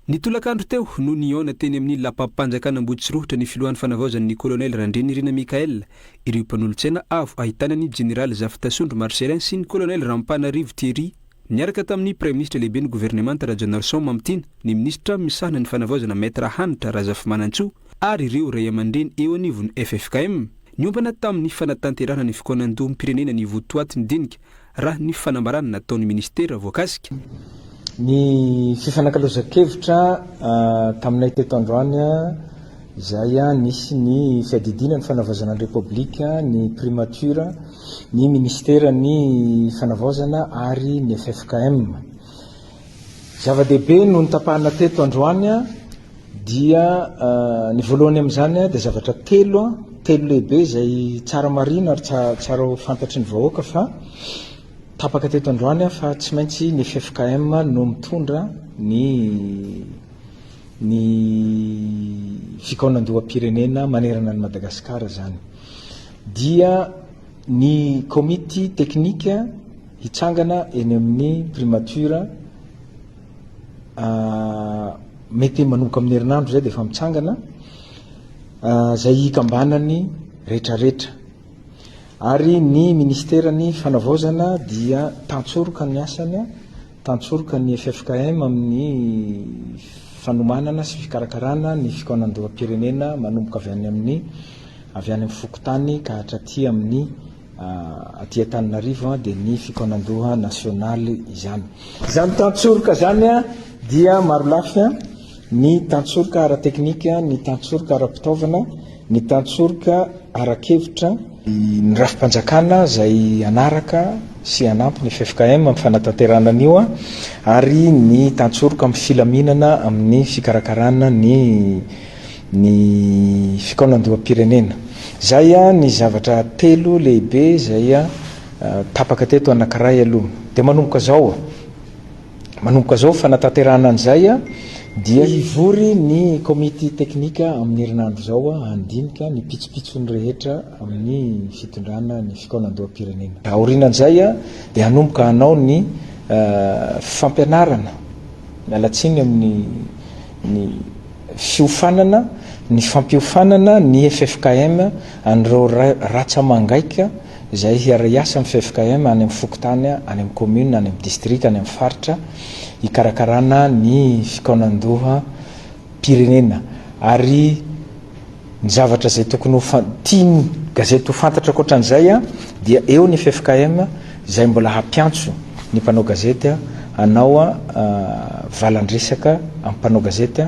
Ny tolakandro teo no nihaona teny amin'ny Lapam-panjakana Ambohitsirohotra ny filohan'ny fanavaozana ny kolonely Randrianirina Michaël, ireo mpanolotsaina avo ahitana ny jeneraly Zafitasondro Marcellin sy ny kolonely Rampanarivo Thierry, niaraka tamin'ny praiminisitra lehiben'ny governemanta Rajaonarison Mamitiana, ny minisitra misahana ny fanavaozana Maître Hanitra Razafimanantsoa ary ireo raiamandreny eo anivon'ny ffkm. Niompana tamin'ny fanatanterahana ny fikaonandoham-pirenena ny votoatin'ny dinika, raha ny fanambarana nataon'ny minisitera voakasika. Ny fifanakalozan-kevitra taminay teto androany izay nisy ny fiadidiana ny fanavaozana ny Repoblika, ny Primature, ny minisiteran'ny fanavaozana ary ny ffkm. Zava-dehibe no notapahana teto androany dia ny voalohany amin'izany dia zavatra telo, telo lehibe izay tsara marihina ary tsara ho fantatry ny vahoaka fa tapaka teto androany fa tsy maintsy ny ffkm no mitondra ny ny fikaonandoham-pirenena manerana an'i Madagasikara izany. Dia ny komity teknika Hitsangana eny amin'ny primature mety manomboka amin'ny herinandro izay dia efa mitsangana izay hikambanany retraretra. Ary ny ministeran'ny fanavaozana dia tantsoroka ny asany, tantsoroka ny ffkm amin'ny fanomanana sy fikarakarana ny fikaonandoham-pirenena manomboka avy any amin'ny avy any amin'ny fokontany ka hatraty amin'ny Aty Antananarivo dia ny fikaonandoha nasionaly izany. Izany tantsoroka izany dia marolafy, ny tantsoroka ara-teknika, ny tantsoroka ara-pitaovana, ny tantsoroka ara-kevitra, ny rafi-panjakana izay hanaraka sy hanampy ny ffkm amin'ny fanatanterahana an'io ary ny tantsoroka amin'ny filaminana amin'ny fikarakarana ny ny fikaonandoham-pirenena. Izay ny zavatra telo lehibe izay tapaka teto anankiray aloha. Dia manomboka izao, manomboka izao fanatanterahana an'izay dia hivory ny komity teknika amin'ny herinandro izao handinika ny pitsopitsony rehetra amin'ny fitondrana ny fikaonandoham-pirenena. Aorianan'izay dia hanomboka hanao ny fampianarana, miala tsiny amin'ny ny fiofanana, ny fampiofanana ny ffkm an'ireo ratsa-mangaika izay hiara-hiasa amin'ny ffkm any amin'ny fokontany, any amin'ny commune, any amin'ny distrika, any amin'ny faritra, hikarakarana ny fikaonandoham-pirenena ary ny zavatra izay tokony ho tian'ny gazety ho fantatra ankoatran'izay dia eo ny ffkm izay mbola hampiantso ny mpanao gazety hanao valan-dresaka amin'ny mpanao gazety.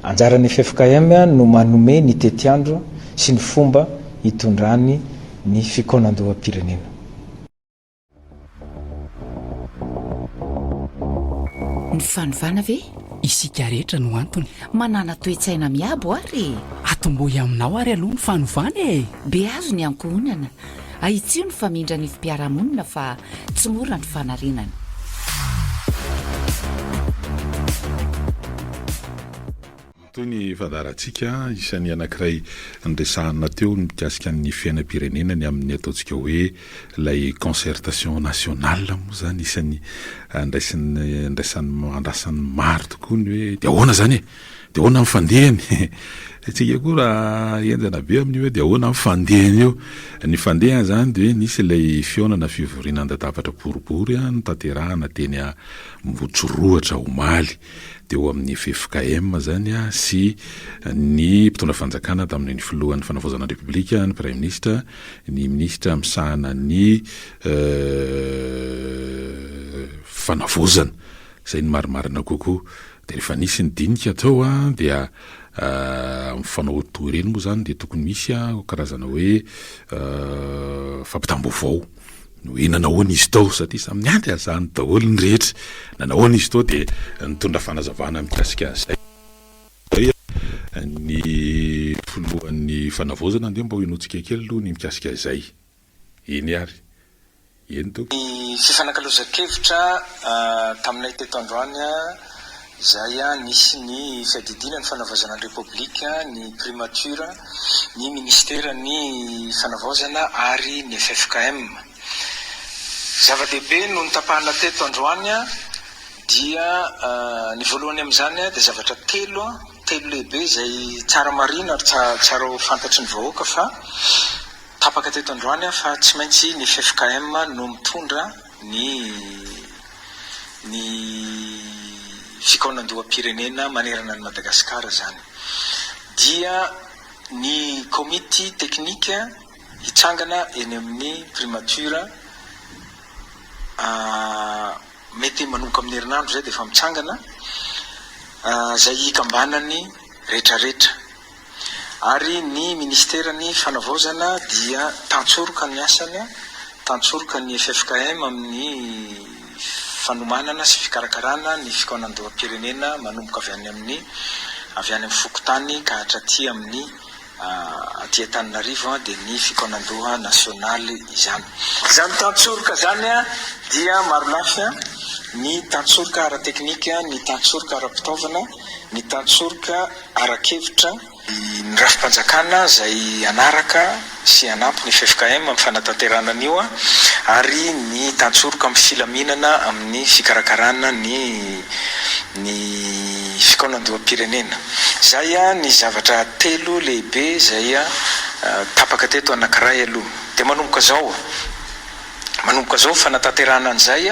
Anjaran'ny ffkm no manome ny tetiandro sy ny fomba hitondrany ny fikaonandoham-pirenena. Ny fanovana ve? Isika rehetra no antony. Manàna toe-tsaina miabo ary e! Atombohy aminao ary aloha ny fanovana e! Beazo ny ankohonana, ahitsio ny famindra ny fiarahamonina fa tsy mora ny fanarenana. Toy ny fandaharantsika, isan'ny anankiray niresahana teo ny mikasika ny fiainam-pirenena ny amin'ny ataontsika hoe ilay concertation nationale moa izany isan'ny andraisin'ny andraisan'ny andrasan'ny maro tokoa ny hoe dia ahoana izany e? Dia ahoana ny fandehany? Isika koa raha henjana be amin'io hoe dia ahoana ny fandehany io? Ny fandehany izany dia hoe nisy ilay fihaonana fivoriana an-dadabatra boribory notanterahana teny Ambohitsirohitra omaly. teo amin'ny ffkm izany sy ny mpitondra fanjakana tamin'ny ny filohan'ny fanavaozana ny Repoblika, ny praiminisitra, ny minisitra misahana ny fanavaozana, izay ny marimarina kokoa. Dia rehefa nisy ny dinika teo dia amin'ny fanao toy ireny moa izany dia tokony misy karazana hoe fampitam-baovao. Hoe nanahoana izy tao satria samy niandry an'izany daholo ny rehetra. Nanahoana izy tao dia nitondra fanazavana mikasika an'izay ny filohan'ny fanavaozana. Andeha mba ho henointsika kely aloha ny mikasika izay. Eny ary. Eny tompoko. Ny fifanakalozan-kevitra taminay teto androany izay nisy ny fiadidiana ny fanavaozana ny Repoblika, ny Primature, ny Minisiteran'ny Fanavaozana ary ny ffkm. Zava-dehibe no notapahana teto androany. Dia ny voalohany amin'izany dia zavatra telo, telo lehibe izay tsara marihina ary tsara ho fantatry ny vahoaka fa tapaka teto androany fa tsy maintsy ny ffkm no mitondra ny ny fikaonandoham-pirenena manerana an'i Madagasikara izany. Dia ny komity teknika hitsangana eny amin'ny primature mety manomboka amin'ny herinandro izay dia efa mitsangana, izay hikambanan'ny retraretra. Ary ny minisiteran'ny fanavaozana dia tantsoroka ny asany, tantsoroka ny ffkm amin'ny fanomanana sy fikarakarana ny fikaonandoham-pirenena manomboka avy any amin'ny avy any amin'ny fokontany ka hatraty amin'ny aty Antananarivo dia ny fikaonandoha nasionaly izany. Izany tantsoroka izany dia marolafy, ny tantsoroka ara-teknika, ny tantsoroka ara-pitaovana, ny tantsoroka ara-kevitra, ny rafi-panjakana izay hanaraka sy hanampy ny ffkm amin'ny fanatanterahana an'io ary ny tantsoroka amin'ny filaminana amin'ny fikarakarana ny ny fikaonandoham-pirenena. Izay ny zavatra telo lehibe izay tapaka teto anankiray aloha. Dia manomboka izao, manomboka izao fanatanterahana an'izay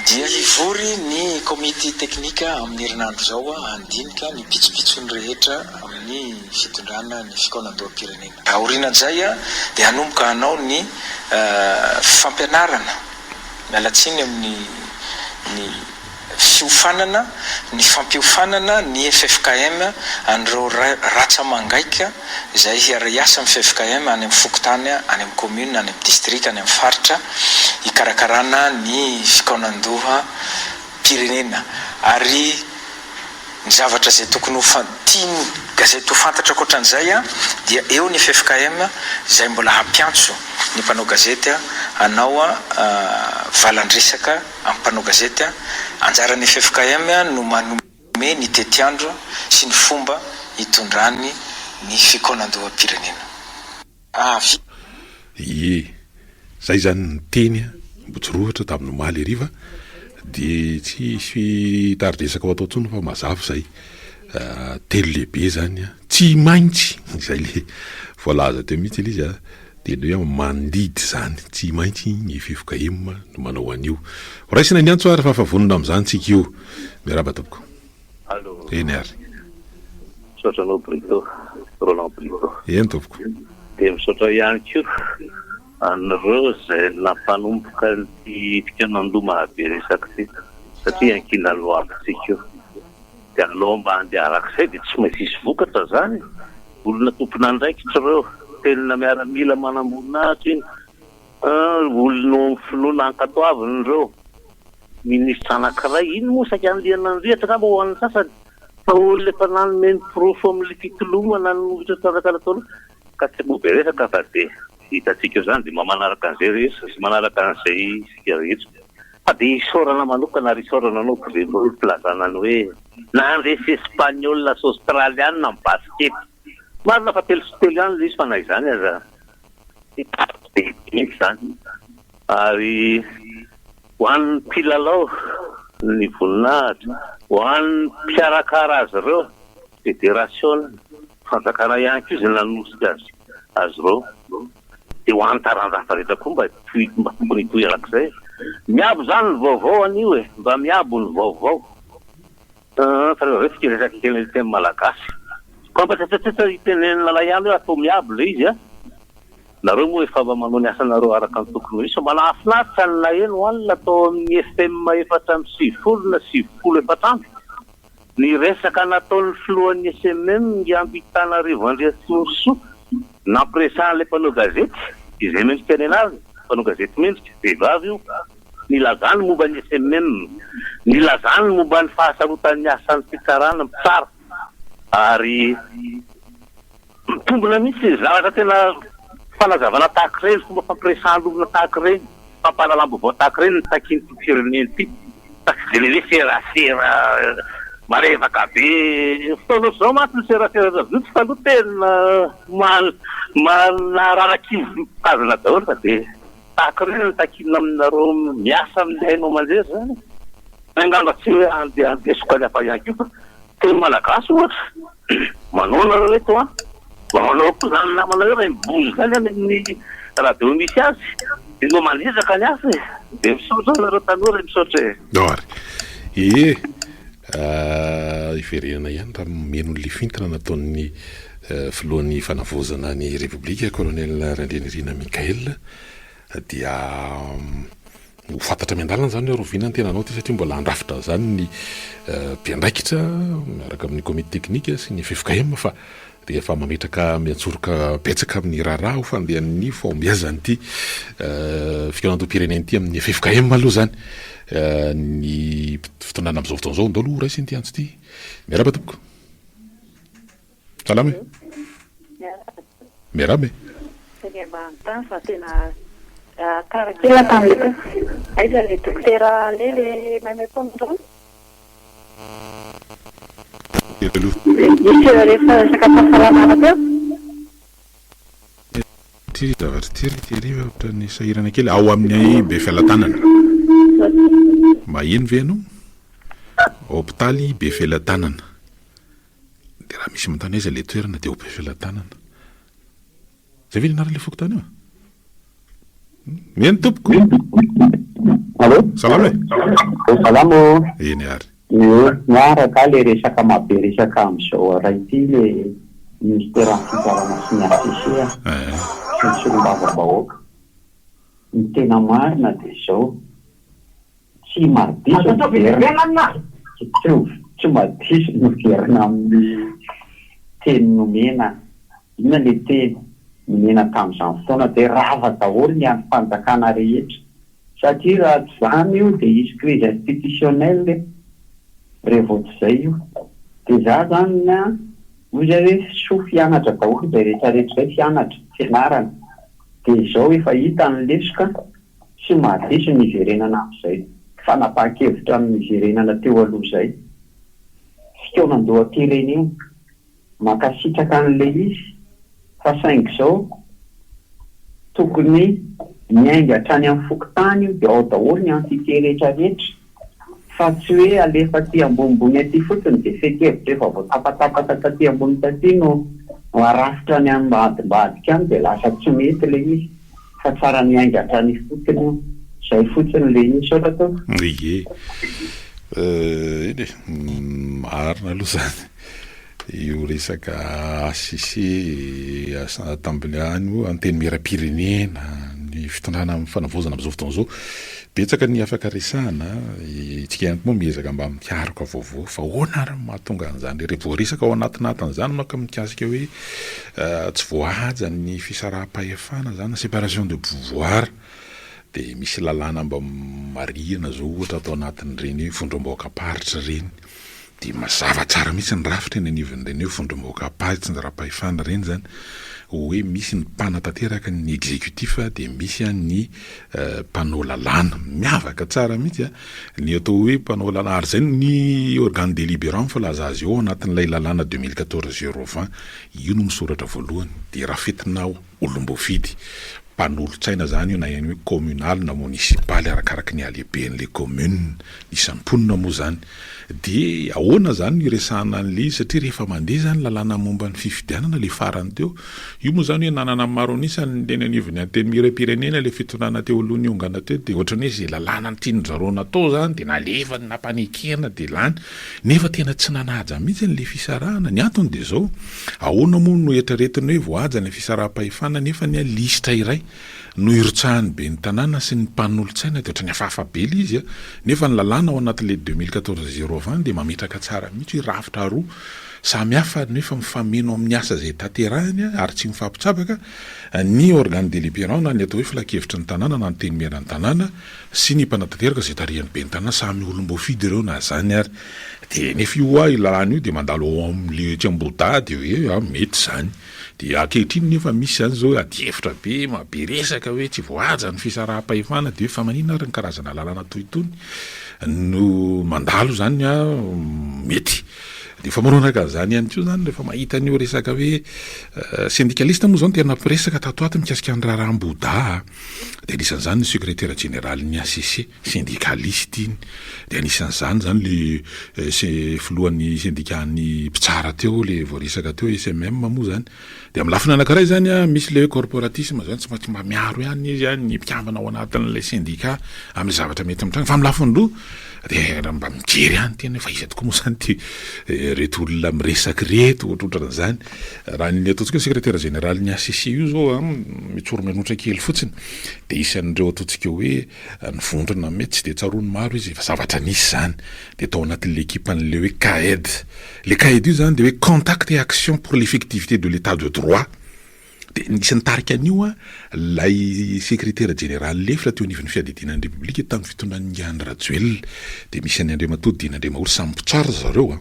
dia hivory ny komity teknika amin'ny herinandro izao handinika ny pitsopitsony rehetra amin'ny fitondrana ny fikaonandoham-pirenena. Aorianan'izay dia hanomboka hanao ny fampianarana, miala tsiny amin'ny ny fiofanana, ny fampiofanana ny ffkm an'ireo ratsa-mangaika izay hiara-hiasa amin'ny ffkm any amin'ny fokontany, any amin'ny commune, any amin'ny distrika, any amin'ny faritra hikarakarana ny fikaonandoham-pirenena ary ny zavatra izay tokony ho tian'ny gazety ho fantatra ankoatran'izay dia eo ny ffkm izay mbola hampiantso ny mpanao gazety hanao valan-dresaka amin'ny mpanao gazety, anjaran'ny ffkm no manome ny tetiandro sy ny fomba hitondrany ny fikaonandoham-pirenena. Avy. Ie, zay zany ny teny Ambotsirohitra tamin'ny omaly hariva dia tsy hisy hitari-dresaka ho atao intsony fa mazava izay. Telo lehibe zany tsy maintsy, izay le voalaza teo mihitsy ilay izy a. Dia ny hoe mandidy izany, tsy maintsy ny ffkm no manao an'io. Ho raisina ny antso ary fa efa vonona amin'izany tsika io. Miarahaba tompoko. Allo. Eny ary. Misaotra anao Brito, Roland Brito. Eny tompoko. Dia misaotra ihany koa an'ireo izay nampanomboka an'ity fikaonandoha mahabe resaka ity satria iankinan'ny hoavintsika io. Dia aleo mba handeha arak'izay dia tsy maintsy hisy vokatra izany e! Olona tompon'andraikitra ireo, tena miaramila manamboninahitra iny, olona eo amin'ny finoana ankatoavina ireo, minisitra anankiray, iny moa saika andiana ny rihatra angamba ho an'ny sasany, fa olona efa nanome ny porofo amin'ilay fitolomana nanohitra ny fanjakana teo aloha, ka tsy ho be resaka fa dia hitantsika eo izany, dia mba manaraka an'izay rehetra sy manaraka an'izay isika rehetra. Fa dia isaorana manokana ary isaorana anao Bruno ny filazana ny hoe nandresy Espaniola sy Aostraliana ny basikety. Marina fa 3 sy 3 ihany ilay izy fa na izany aza dehibe mihitsy izany. Ary ho an'ny mpilalao ny voninahitra, ho an'ny mpikarakara azy ireo, federasiona, fanjakana ihany koa izay nanosika azy azy ireo. Dia ho an'ny taranja hafa rehetra koa mba hitohy mba tokony hitohy arak'izay. Miabo izany ny vaovao anio e! Mba miabo ny vaovao. Fa rehefa avy eo tsika hiresaka kely ny teny malagasy. Koa mba tsatsatsatsa hitenenina anay ihany hoe atao miabo ilay izy a! Nareo moa efa mba manao ny asanareo araka ny tokony ho izy fa mba nahafinaritra ny naheno alina tao amin'ny FM 94 na 94. Ny resaka nataon'ny filohan'ny SMM, Ngiambitanarivo Andriatsirosoa, nampiresahan'ilay mpanao gazety, izay mendrika ny anarany, mpanao gazety mendrika, vehivavy io, nilazany momba ny SMM, nilazany momba ny fahasarotan'ny asan'ny fitsarana, mpitsara, ary. Mitombina mihitsy e, zavatra tena fanazavana tahaka ireny, fomba fampiresahan'olona tahaka ireny, fampahalalam-baovao tahaka ireny no takian'ity firenena ity, fa tsy dia ilay hoe serasera marevaka be. Fotoana ohatr'izao mantsy ny serasera azo vitsy fa aloha tena manararak'ivy mitazona daholo fa dia tahaka ireny no takiana aminareo miasa amin'ny haino aman-jery izany e. Angamba tsy hoe andeha andeha sokajy hafa ihany koa fa teny malagasy ohatra. Manao nareo eto an! Mba manao koa zany namanareo raha mibozo zany any amin'ny radio misy azy de mba manezaka ny hafa e! De misaotra anareo tanora e! Misaotra e! Ao ary. Ee, hiverenana ihany raha mino an'ilay fintina nataon'ny filohan'ny fanavaozana ny Repoblika, Colonel Randrianirina Michaël, dia Ho fantatra miandalana izany hoe rahoviana ny tena hanao ity satria mbola handrafitra an'izany ny mpiandraikitra miaraka amin'ny komity teknika sy ny ffkm fa rehefa mametraka miantsoroka betsaka amin'ny raharaha ho fandehan'ny fahombiazan'ity fikaonandoham-pirenena ity amin'ny ffkm aloha izany ny fitondrana amin'izao fotoana izao. Ndao aloha ho raisina ity antso ity. Miarahaba tompoko. Salama e. Miarahaba e. Saika mba hanontany fa tena tara kely aho tamin'ilay teo. Aiza ilay dokotera Ale le maimaim-poana androany? Nisy rehefa resaka fahasalamana teo? Ity zavatra ity ry Thierry fa ohatran'ny sahirana kely. Ao amin'ny Befelatanana. Maheno ve ianao? Hopitaly Befelatanana. Dia raha misy manontany aiza ilay toerana dia ao Befelatanana. Zay ve ny anaran'ilay fokontany io? Eny tompoko. Allô? Salama e. Salama ô. Eny ary. Ie, miaraka le resaka mahabe resaka amin'izao ora ity le ministeran'ny fitsarana sy ny HCC a, sy ny solombavambahoaka. Ny tena marina dia izao, Tsy madiso miverina Tsy madiso miverina amin'ny teny nomena. Inona ilay teny nomena tamin'izany fotoana? Dia rava daholo ny andrim-panjakana rehetra. Satria raha tsy izany io dia hisy crise institutionnelle rehefa tsy izay io. Dia za zany an, hoy zay hoe soa fianatra daholo izay rehetra rehetra izay, fianatra, fianarana. Dia izao efa hita ny lesoka. Tsy mahadiso ny hiverenana amin'izay fanapahan-kevitra amin'ny niverenana teo aloha izay. Fikaonandoham-pirenena. Mankasitraka an'ilay izy fa saingy izao tokony miainga hatrany amin'ny fokontany io dia ao daholo ny entité rehetra rehetra fa tsy hoe alefa aty ambonimbony aty fotsiny dia fehin-kevitra efa voatapatapaka taty ambony taty no arafitra any ambadimbadika any dia lasa tsy mety ilay izy fa tsara miainga hatrany ifotony io. Izay fotsiny ilay izy. Misaotra tompoko. Ie. Eny e, marina aloha izany io resaka HCC, Assemblée io, Antenimierampirenena, ny fitondrana amin'ny fanavaozana amin'izao fotoana izao. Betsaka ny afaka resahana, isika ihany koa moa miezaka mba mikaroka vaovao fa ahoana ary no mahatonga an'izany re voaresaka ao anatinatin'izany manko mikasika hoe tsy voahaja ny fisaraham-pahefana izany, séparation de pouvoir, dia misy lalàna mba marihina izao ohatra ato anatin'ireny hoe vondrom-bahoakam-paritra ireny. Dia mazava tsara mihitsy ny rafitra eny anivon'ireny hoe vondrom-bahoakam-pahatsinjaram-pahefana ireny izany, hoe misy ny mpanatanteraka ny exécutif dia misy ny mpanao lalàna. Miavaka tsara mihitsy ny atao hoe mpanao lalàna, ary izay ny organe délibérant filaza azy io ao anatin'ilay lalàna 2014 020, io no misoratra voalohany, dia rafetina ao. olom-boafidy, mpanolotsaina izany io na eny hoe communal na municipal arakaraky ny halehiben'ilay commune, ny isan'ny mponina moa izany. Dia ahoana izany no iresahana an'ilay izy satria rehefa mandeha izany lalàna momba ny fifidianana ilay farany teo, io moa izany hoe nanana ny maro an'isa ny teny anivon'ny antenimierampirenena ilay fitondrana teo aloha niongana teo dia ohatran'ny hoe izay lalàna tian-dry zareo natao izany dia nalefany nampanekena dia lany. Nefa tena tsy nanaja mihitsy an'ilay fisarahana. Ny antony dia izao, ahoana moa no eritreretina hoe voahaja ilay fisaraham-pahefana nefa anie lisitra iray no irotsahan'ny ben'ny tanàna sy ny mpanolotsaina dia ohatran'ny hafahafa be ilay izy a! Nefa ny lalàna ao anatin'ilay 2014 020 dia mametraka tsara mihitsy hoe rafitra roa samy hafa nefa mifameno amin'ny asa izay tanterahiny ary tsy mifampitsabaka ny organe délibérant na ny atao hoe filankevitry ny tanàna na ny tenimieran'ny tanàna sy ny mpanatanteraka izay tarihan'ny ben'ny tanàna, samy olom-boafidy ireo na izany ary, dia nefa io hoa io lalàna io dia mandalo ao amin'ilay etsy Ambohidahy dia hoe a mety izany, dia ankehitriny nefa misy izany izao adihevitra be mahabe resaka hoe tsy voahaja ny fisaraham-pahefana dia hoe fa maninona ary ny karazana lalàna toy itony no mandalo izany a mety. Dia efa manonaka an'izany ihany koa izany rehefa mahita an'io resaka hoe syndikalista moa izao no tena mpiresaka tato ato mikasika ny raharaham-boda a! Dia anisan'izany ny sekretera jeneralin'ny HCC, syndikalista iny. Dia anisan'izany izany le filohan'ny sendikan'ny mpitsara teo, le voaresaka teo, SMM moa izany. Dia amin'ny lafiny anankiray izany an, misy ilay hoe corporatisme izany, tsy maintsy mba miaro ihany izy an, ny mpikambana ao anatin'ilay syndicat amin'ilay zavatra mety mitranga. Fa amin'ny lafiny roa dia raha mba mijery ihany tena hoe fa iza tokoa moa izany ity ireto olona miresaka ireto, ohatrohatran'izany. Raha ny ataontsika hoe secrétaire général-n'ny HCC io izao an, mitsoro-menotra kely fotsiny, dia isan'ireo ataontsika hoe ny vondrona mety tsy dia tsaroan'ny maro izy, fa zavatra nisy izany. Dia tao anatin'ilay ekipan'ilay hoe CAED. Ilay CAED io izany dia hoe Contact et Action pour l'effectivité de l'Etat de droit. Dia nisy nitarika an'io ilay sekretera jeneraly lefitra teo anivon'ny fiadidiana ny Repoblika tamin'ny fitondran'i Andry Rajoelina. Dia misy an'i Andriamatoa Dina Andriamahory, samy mpitsara ry zareo.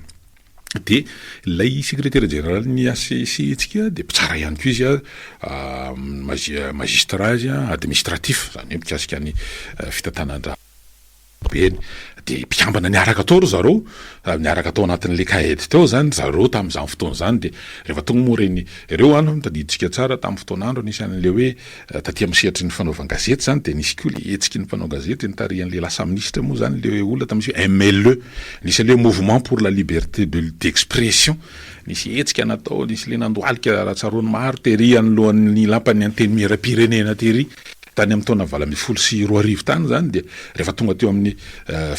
Dia ilay sekretera jeneralin'ny HCC tsika dia mpitsara ihany koa izy, magistrat izy, administratif, izany hoe mikasika ny fitantanan-draharaha. Eny, dia mpikambana niaraka tao ry zareo, niaraka tao anatin'ilay CAED tao izany ry zareo tamin'izany fotoana izany, dia rehefa tonga moa ireny, ireo an, tadidintsika tsara tamin'ny fotoan'andro anisan'ilay hoe taty amin'ny sehatry ny fanaovan-gazety izany dia nisy koa ilay hetsiky ny mpanao gazety nitarihan'ilay lasa minisitra moa izany ilay olona tamin'izy hoe MLE, nisy an'ilay hoe Mouvement pour la liberté de d'expression, nisy hetsika natao, nisy ilay nandohalika raha tsaroan'ny maro tery anoloan'ny lampan'ny antenimieram-pirenena tery. Tany amin'ny taona 2018 tany izany dia rehefa tonga teo amin'ny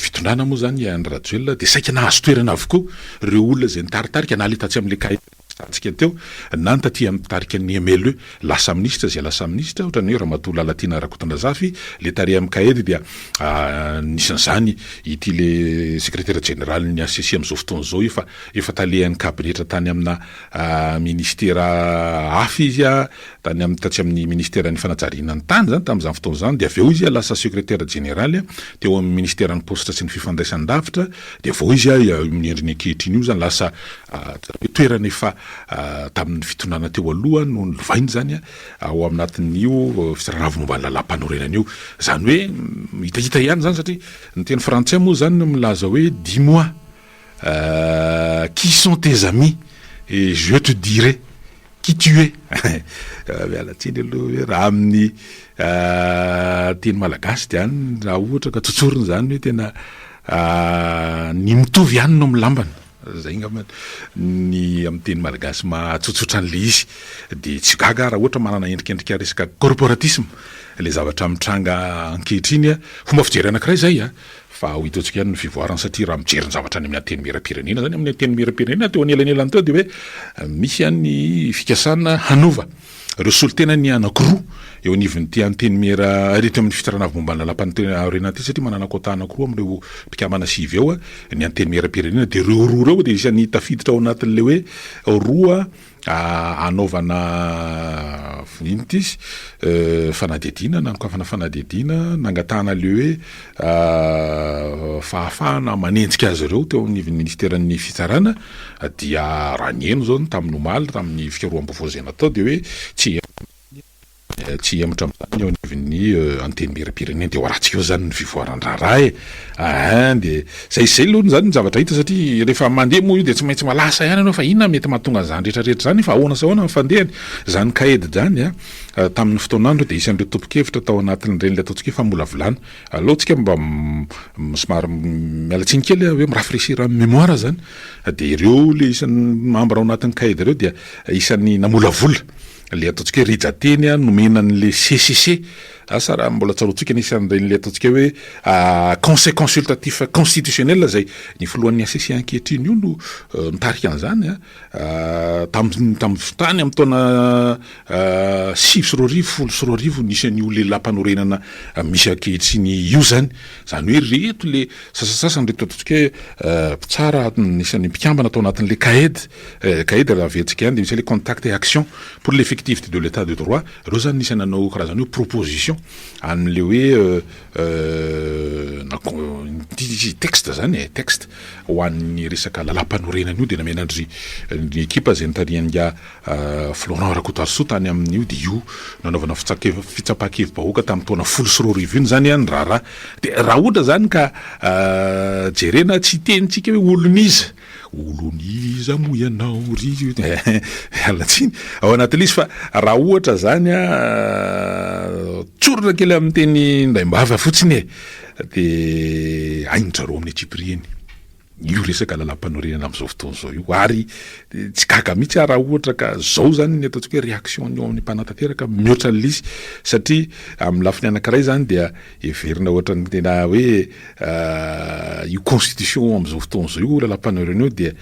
fitondrana moa izany i Andry Rajoelina dia saika nahazo toerana avokoa ireo olona izay nitaritarika na ilay tatsy amin'ilay cahier resahantsika teo na ny taty amin'ny mpitarika ny MLE lasa minisitra izay lasa minisitra ohatran'ny hoe Ramatoa Lalatiana Rakotondrazafy ilay tary amin'ny cahier dia anisan'izany ity ilay sekretera jeneralin'ny HCC amin'izao fotoana izao efa efa talehan'ny kabinetra tany amina ministera hafa izy Tany amin'ny tatsy amin'ny ministeran'ny fanajariana ny tany izany tamin'izany fotoana izany dia avy eo izy lasa sekretera jeneraly teo amin'ny ministeran'ny paositra sy ny fifandraisan-davitra dia vao izy amin'ny endriny ankehitriny io izany lasa toerana efa tamin'ny fitondrana teo aloha no nolovainy izany ao anatin'io fitsarana avo momba ny lalàmpanorenana io. Izany hoe hitahita ihany izany satria ny teny frantsay moa izany no milaza hoe dis-moi qui sont tes amis et je te dirai Qui tu es? Miala tsiny aloha hoe raha amin'ny teny malagasy dia any raha ohatra ka tsotsorina izany hoe tena ny mitovy ihany no milambana. Zay angamba ny amin'ny teny malagasy mahatsotsotra an'ilay izy. Dia tsy gaga aho raha ohatra manana endrikendrika resaka corporatisme ilay zavatra mitranga ankehitriny. Fomba fijery anankiray izay a! Fa ho hitantsika ihany ny fivoarany satria raha mijery ny zavatra any amin'ny Antenimierampirenena izany, amin'ny Antenimierampirenena teo anelanelany teo dia hoe misy ihany ny fikasana hanova ireo solontenany anankiroa eo anivon'ity Antenimiera eto amin'ny Fitsarana Avo momba ny Lalàmpanorenana ity satria manana quota anankiroa amin'ireo mpikambana sivy ao ny Antenimierampirenena dia ireo roa ireo dia isan'ny tafiditra ao anatin'ilay hoe roa Hanaovana inona ity izy fanadihadiana, nanokafana fanadihadiana, nangatahana ilay hoe fahafahana manenjika azy ireo teo anivon'ny ministeran'ny fitsarana dia raha ny heno izao tamin'ny omaly tamin'ny fikaroham-baovao izay natao dia hoe tsy Tsy hihemotra amin'izany ny eo anivon'ny Antenimierampirenena. Dia ho arahantsika eo izany ny fivoaran-draharaha e! Ahin dia izay izay aloha izany ny zavatra hita satria rehefa mandeha moa io dia tsy maintsy malasa ihany ianao fa inona mety mahatonga an'izany rehetra rehetra izany fa ahoana sy ahoana ny fandehany. Izany CAED izany a, tamin'ny fotoan'andro dia isan'ireo tompon-kevitra tao anatin'ireny ilay ataontsika hoe famolavolana. Aleo tsika mba somary miala tsiny kely hoe mi-rafraîchir ny mémoire izany. Dia ireo ilay isan'ny membre ao anatin'ny CAED ireo dia isan'ny namolavola. Ilay ataontsika hoe rijan-teny nomena an'ilay CCC, asa raha mbola tsaroantsika nisy an'ireny ilay ataontsika hoe Conseil consultatif constitutionnel izay ny filohan'ny HCC ankehitriny io no nitarika an'izany tamin'ny tamin'ny tany amin'ny taona 2009 2010 nisy an'io lehilahy-panorenana misy ankehitriny io izany, izany hoe ireto ilay sasasasany ireto ataontsika hoe mpitsara anisan'ny mpikambana tao anatin'ilay CAED. Cahier de raha averintsika ihany dia misy ilay contact et action pour l'effectivité de l'état de droit, ireo zany nisy nanao karazana hoe proposition amin'ilay hoe na texte zany e, texte ho an'ny resaka lalàmpanorenana io dia namena an-dry ny ekipa izay notarihan'ingahy Florent Rakotoarisoa tany amin'io dia io nanaovana fitsapan-kevi-bahoaka tamin'ny taona 2010 iny zany ny raharaha. Dia raha ohatra zany ka jerena tsy hitenintsika hoe olon'iza. Olon'iza moa ianao ry Miala tsiny ao anatin'ilay izy fa raha ohatra zany a tsorina kely amin'ny teny indraim-bava fotsiny e de hain-dry zareo amin'ny antsipiriany io resaka lalam-panorenana amin'izao fotoana izao io ary tsy gaga mihitsy aho raha ohatra ka zao zany ny ataontsika hoe réaction ny eo amin'ny mpanatanteraka mihoatra an'ilay izy satria amin'ny lafiny anankiray zany dia heverina ohatran'ny tena hoe Io constitution amin'izao fotoana izao io, lalàmpanorenana io dia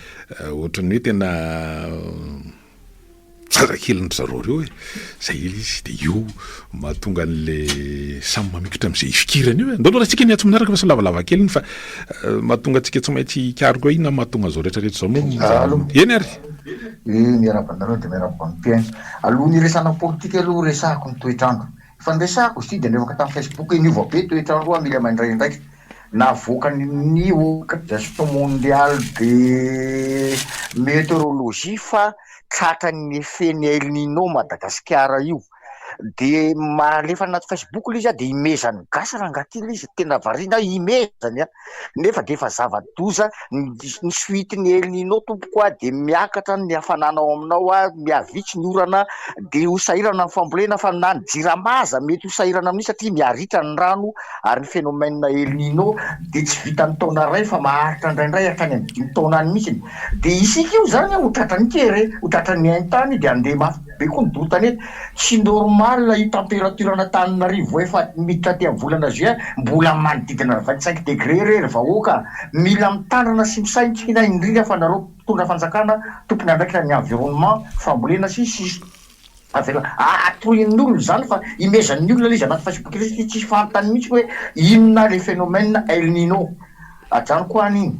ohatran'ny hoe tena zazakelin-dry zareo ireo e! Zay ilay izy, dia io mahatonga an'le samy mamikitra amin'izay ifikirany io e! Ndao aloha raisika ny antso manaraka fa sao lavalava kely iny fa mahatonga antsika tsy maintsy hikaroka hoe inona mahatonga an'izao rehetrarehetra izao moa. Allo. Eny ary! Eh, miarahaba anareo dia miarahaba ny mpihaino. Alohan'ny hiresahana politika aloha resahako ny toetr'andro. Efa niresahako izy ity dia nalefako tamin'ny facebook hoe niova be toetr'andro hoa mila mandray andraikitra. Navoakan'ny Organisation Mondiale de Meteorologie fa tratran'ny effet-n'ny El Nino Madagasikara io. Dia alefa anaty facebook ilay izy dia imezan'ny gasy rangahy ity ilay izy, tena variana aho imezany an! Nefa dia efa zava-doza ny suite-n'ny El Nino tompoko a, dia miakatra ny hafanana ao aminao a, mihavitsy ny orana, dia ho sahirana ny fambolena fa na ny jirama aza mety ho sahirana amin'io satria miharitra ny rano ary ny phénomène El Nino dia tsy vitan'ny taona iray fa maharitra indraindray hatrany amin'ny dimy taona any mihitsy. Dia isika io izany ho tratran'ny kere, ho tratran'ny haintany dia handeha mafy be koa ny doro tanety. Tsy normal io température an'Antananarivo efa miditra aty amin'ny volana juin mbola manodidina ny 25 degré re ry vahoaka a! Mila mitandrina sy misaintsina indrindra fa nareo mpitondra fanjakana tompon'andraikitra ny environnement, fambolena sy ny sisa. Avela atohin'ny olona izany fa imezan'ny olona ilay izy anaty facebook ilay izy tsisy fantany mihitsy hoe inona le phénomène El Nino. Ajanoko any iny.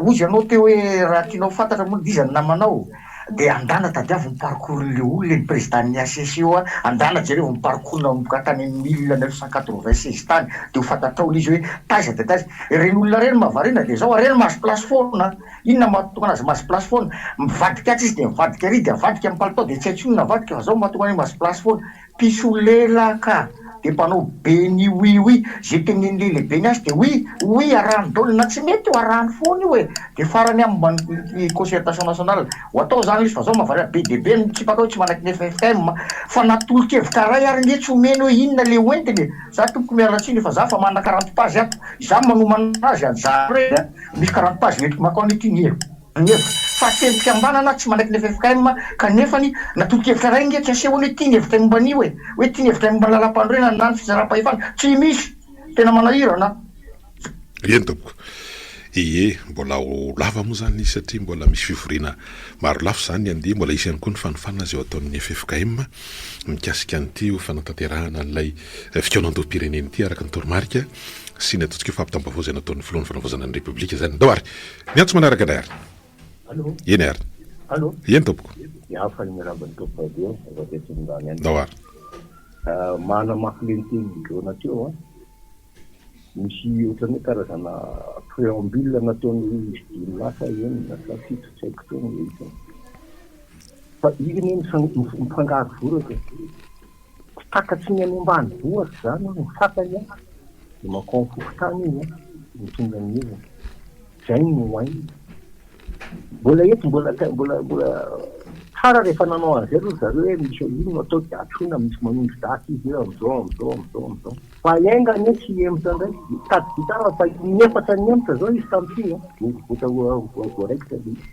Hozy ianao teo hoe raha tianao ho fantatra moa iza ny namanao dia andana tadiavo ny parcours-n'le olona e, ny président-n'ny HCC io a, andana jerevo ny parcours nanomboka tany amin'ny 1996 tany dia ho fantatrao le izy hoe taiza dia taiza. Ireny olona ireny mahavariana dia zao, ireny mahazo place foana. Inona mahatonga anazy mahazo place foana? Mivadika atsy izy dia mivadika ary dia avadika amin'ny palitao dia tsy hay intsony ny avadika fa zao mahatonga an'io mahazo place foana. Mpisolelaka dia mpanao be ny oui oui, ze tenenin'le lehibeny azy dia oui oui arahany daholo na tsy mety io arahany foana io e! Dia farany an momba ny concertation nationale ho atao zany le izy fa zao mahavariana be dia be ny mitsipaka hoe tsy manaiky ny ffkm fa na tolo-kevitra ray ary nge tsy omeny hoe inona le ho entiny e! Za tompoko miala tsiny fa za fa manana 40 pages ato, izaho manomana azy an, za re a! Misy 40 pages entiko makao anie ty ny hevitro ny hevitro fa feno fikambanana tsy manaiky ny ffkm kanefany na tolo-kevitra iray nge tsy asehony hoe ty ny hevitray momba an'io e! hoe ty ny hevitray momba ny lalam-panorenana na ny fitsaram-pahefana tsy misy! tena manahirana an! Eny tompoko. Ie, mbola ho lava moa izany izy satria mbola misy fivoriana maro lafy izany handeha, mbola hisy ihany koa ny fanofanana izay ho ataon'ny ffkm mikasika an'ity ho fanatanterahana an'ilay fikaonandoham-pirenena ity araka ny toromarika sy ny ataontsika hoe fampitam-baovao izay nataon'ny filohan'ny fanavaozana ny Repoblika izany. Ndao ary! Ny antso manaraka indray ary. Allô? Eny ary. Allô? Eny tompoko. Ya, faly miarahaba ny Top Radio avy aty Atsimondrano ihany. Ndao ary. Manamafy le nitenin'i Jona teo an. Misy ohatran'ny hoe karazana préambule nataon'ny izy dimy lahy sa enina sa fito tsy haiko intsony le isany. Fa iny anie mifangaro voraka e. Tsy takatry ny any ambanivohitra izany ny fakany an, dia mankao amin'ny fokontany izy an, mitondra ny heviny. Izay no hainy. Mbola eto, mbola mbola mbola tsara rehefa nanao an'izay aloha ry zareo hoe misy ino no atao dia antsoina, misy manondro daty izy hoe amin'izao, amin'izao, amin'izao, amin'izao. Fa enga anie tsy hihemotra indray. Tadidio tsara fa in'efatra nihemotra izao izy tamin'ity an, voaraikitra ilay izy.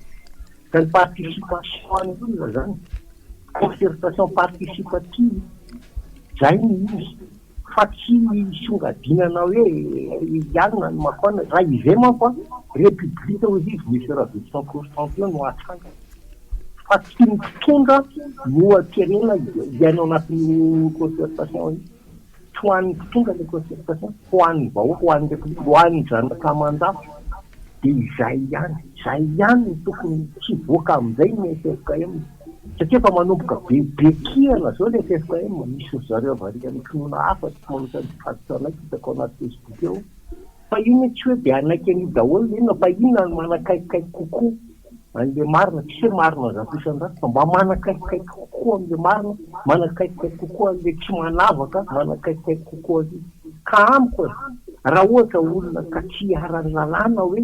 Ka ny participation an'ny olona zany, concertation participative, zay no izy fa tsy hisongadinana hoe hialona ny Macron, raha izay manko an, république hozy izy Monsieur Raveloson Constant teo no hatsangana fa tsy ny mpitondra no terena hiaina ao anatin'io concertation io. Tsy ho an'ny mpitondra ilay concertation, ho an'ny vahoaka, ho an'ny Repoblika, ho an'ny zanaka aman-jafy. Dia izay ihany, izay ihany no tokony tsy hivoaka amin'izay ny ffkm. Satria efa manomboka be be kihana izao ilay ffkm, misy ry zareo avy ary amin'ny finoana hafa tsy manontany mpitatitra anay hitako anaty Facebook ao. Fa io anie tsy hoe dia hanaiky an'io daholo ny inona fa inona no manakaikikaiky kokoa an'ilay marina, tsy hoe marina 100% fa mba manakaikikaiky kokoa amin'ilay marina, manakaikikaiky kokoa an'ilay tsy manavaka, manakaikikaiky kokoa an'io. Ka amiko e, raha ohatra olona ka tsy iharan'ny lalàna hoe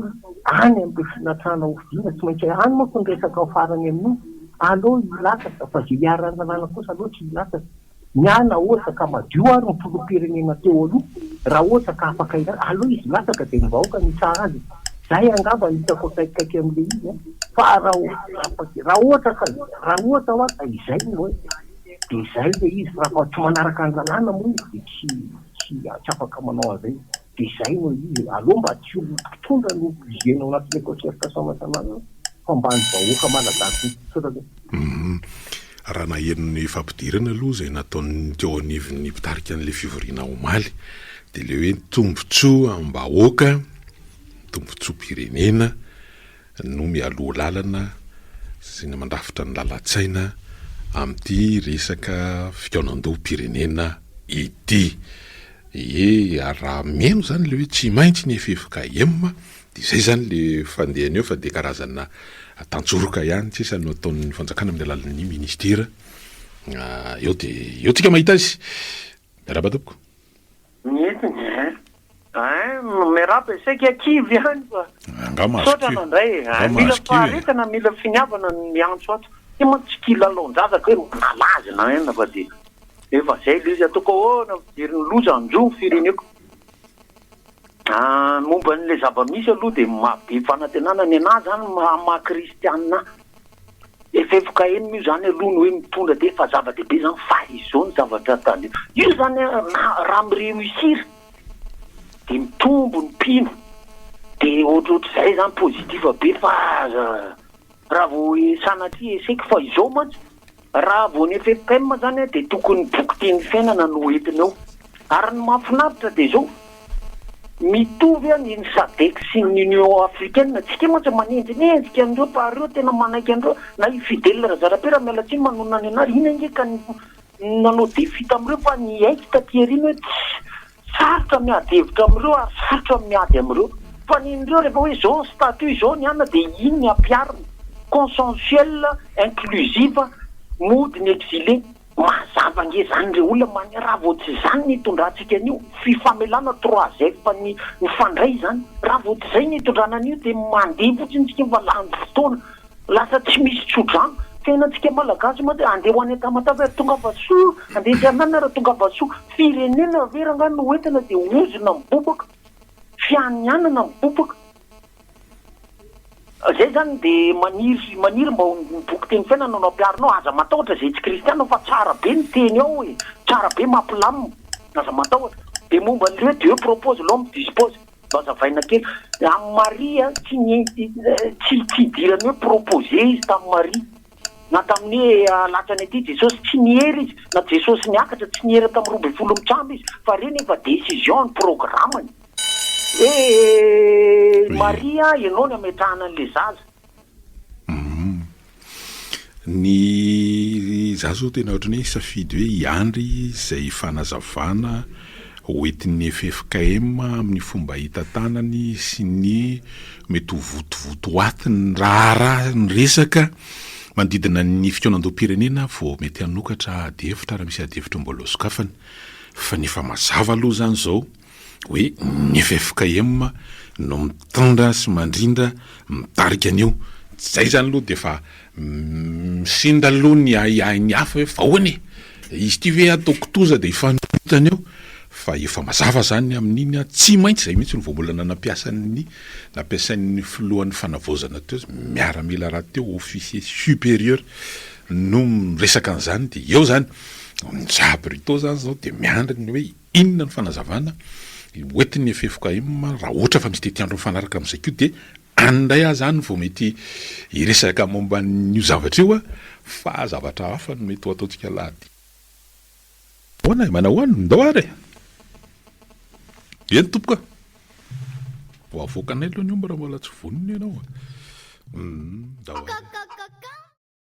Any amin'ilay filatsahana hofidiana, tsy maintsy any manko ny resaka farany amin'io, aleo hilatsaka fa izay iharan'ny lalàna kosa aleo tsy hilatsaka. Ny ahy na ohatra ka madio ary ny filoham-pirenena teo aloha, raha ohatra ka afaka hilatsaka, aleo izy hilatsaka dia ny vahoaka no hitsara azy e. Izay angamba no hitako akaikikaiky amin'ilay izy an. Fa raha raha ohatra ka raha ohatra hoa ka izay no hoe dia izay ilay izy, fa raha tsy manaraka ny lalàna moa izy dia tsy tsy tsy afaka manao an'izay izy. Dia izay no izy e. Aleo mba tsy ho mpitondra no obligena ao anatin'ilay concertation nationale fa mba ny vahoaka malagasy mihitsy. Misaotra be. Humm. Raha naheno ny fampidirana aloha izay nataon'ny teo anivon'ny mpitarika an'ilay fivoriana omaly dia ilay hoe ny tombotsoam-bahoaka, ny tombotsoam-pirenena no mialoha lalana sy ny mandrafitra ny lalan-tsaina amin'ity resaka fikaonandoham-pirenena ity. Ie, ary raha mihaino izany ilay hoe tsy maintsy ny ffkm dia izay izany ilay fandehany eo fa dia karazana tantsoroka ihany sisa no ataon'ny fanjakana amin'ny alalan'ny ministera. Eo dia eo tsika mahita azy. Miarahaba tompoko. Mety eh. Ein, miarahaba e, saika kivy ihany fa Angaha mahazo misaotra kivy? nandray e. Angaha Mila mahazo kivy e? faharetana, mila finiavana ny miantso ato. Ty manko tsy kilalaon-jaza ka hoe manala azy na inona fa dia efa zay ilay izy. Ataoko ahoana fijery ny loza hanjo ny fireneko. Ah, momba an'ilay zava-misy aloha dia mahabe fanantenana ny anah zany maha maha kristianina ahy. Ffkm io zany aloha ny hoe mitondra dia efa zava-dehibe zany fa izao ny zavatra tandremo. Io zany na raha mi-reussir dia mitombo ny mpino dia ohatrohatr'izay zany positif be fa aza raha vao sanatria echec fa izao mantsy Raha vao ny ffkm zany dia tokony boky teny fiainana no entina eo. Ary ny mahafinaritra dia izao, mitovy ny ny sadec sy ny union africaine, tsika mantsy manenjinenjika an'ireo fa ireo tena manaiky an'ireo, na i Fidèle Razarapera miala tsiny manonona ny anarany, iny ange ka nanao défi tamin'ireo fa niaiky taty aoriana hoe tsy Sarotra miady hevitra amin'ireo ary sarotra ny miady amin'ireo. Fa ny an'ireo rehefa hoe izao ny statut, izao ny anona dia iny ny ampiharina. Consensuel, inclusive, mody ny exilé. Mazava ange izany re olona mania raha vao tsy izany ny hitondrantsika an'io, fifamelana trois F ny mifandray izany. Raha vao tsy izay ny hitondrana an'io dia mandeha fotsiny isika fa lany fotoana. Lasa tsy misy tsodrano. Fiainantsika Malagasy mantsy andeha ho any Tamatave ary tongava soa, andeha etsy Ananana ary tongava soa. Firenena ve rangahy no entina dia ozona mibobaka, fianianana mibobaka. Zay zany dia maniry maniry mba ho ny boky teny fiainana no ampiharinao. Aza matahotra zay tsy kristiana fa tsara be ny teny ao e, tsara be mampilamina. Aza matahotra. Dia momba an'ilay hoe Dieu propose, l'homme dispose. Mba azavaina kely. Amin'i Maria tsy ny tsy tsy idirany hoe proposer izy tamin'i Maria. Na tamin'ny hoe alatsany aty Jesosy, tsy niery izy. Na Jesosy niakatra, tsy niery tamin'ny 12 mitsambo izy. Fa ireny efa décision ny programme-ny. Hoe Maria, ianao ny ametrahana an'ilay zaza. Humm. Ny za zao tena ohatran'ny hoe hisafidy hoe hiandry izay fanazavana hoentin'ny ffkm amin'ny fomba hitantanany sy ny mety ho votovotoatin'ny raharaha ny resaka manodidina ny fikaonandoham-pirenena vao mety hanokatra adihevitra raha misy adihevitra mbola ho sokafana fa ny efa mazava aloha izany izao hoe ny ffkm no mitondra sy mandrindra mitarika an'io, zay zany aloha de efa misinda aloha ny ahiahin'ny hafa hoe fa ahoana e? Izy ity ve atao kitoza de hifanotana eo? Fa efa mazava zany amin'iny an, tsy maintsy zay mihitsy no voambolana nampiasan'ny nampiasain'ny filohan'ny fanavaozana teo, miaramila rahateo officier supérieur no miresaka an'izany de eo zany, ny Za-Brito zany zao de miandry ny hoe Inona ny fanazavana hoentin'ny ffkm raha ohatra fa misy tetiandro mifanaraka amin'izay koa dia any indray aho zany vao mety hiresaka momba an'io zavatra io fa zavatra hafa no mety ho ataontsika alahady. Ahoana e? Manahoana? Ndao ary e! Eny tompoko a! Ho avoakanay aloha ny omby raha mbola tsy vonona ianao a! Ndao ary.